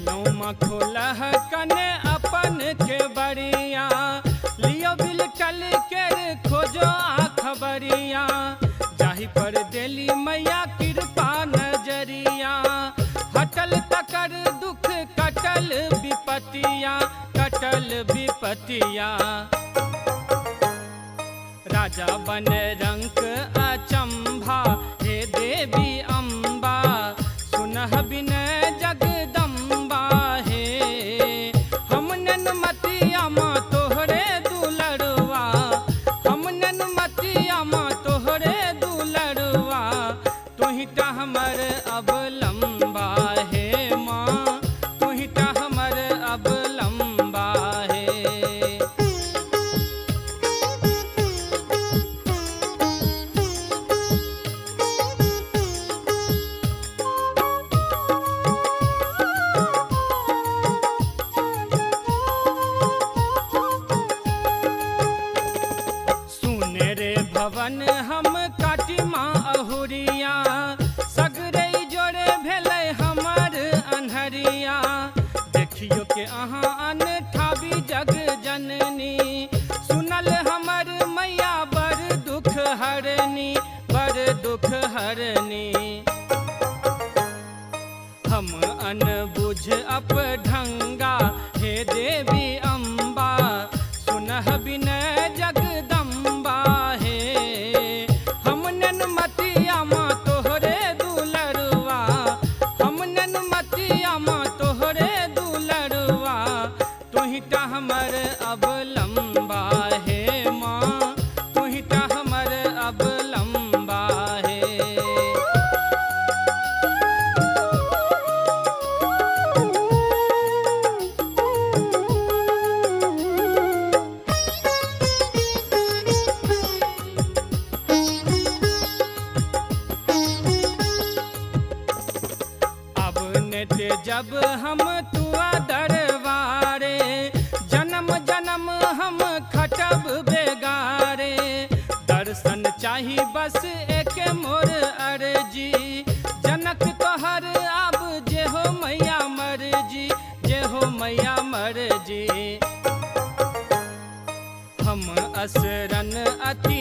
एलौं माँ खोलह कने अपन के बरिया, लियो बिल टल के खोजो आ खबरिया। जाहि पर देली मैया कृपा नजरिया, हटल तकर दुख कटल विपतिया, कटल विपतिया। राजा बन रंक अचंभा हे देवी अम्बा, सुनह विनय जगदम्बा हे। हम ननमतिया माँ तोहरे दुलरुआ, हम ननमतिया माँ तोहरे दुलरुआ, तुही टा हमर अवलम्बा हे माँ, तुही टा हमर अवलम्बा हे। सुने रे भवन हम काटी माँ अहुरिया, सगरे जोड़े भेलै हमर अन्हरिया। देखियो के अहाँ अनठाबी जग जननी, सुनल हमर मैया बड़ दुख हरनी, बड़ दुख हरनी। हम अनबुझ अपढंगा हे देवी अम्बा, सुनह विनय जगदम्बा हे। हम ननमतिया माँ तोहरे दुलरुआ, हम ननमतिया माँ तोहरे दुलरुआ, तुही टा हमर अवलम्बा हे माँ, तुही टा हमर अवलम्बा हे। अब नेत जब हम तुआ दरबारे, जन्म जन्म हम खटब बेगारे। दर्शन चाही बस एक मोर अर्जी, जनक तोहर अब जे हो मैया मर्जी, जे हो मैया मर्जी। हम असरन अति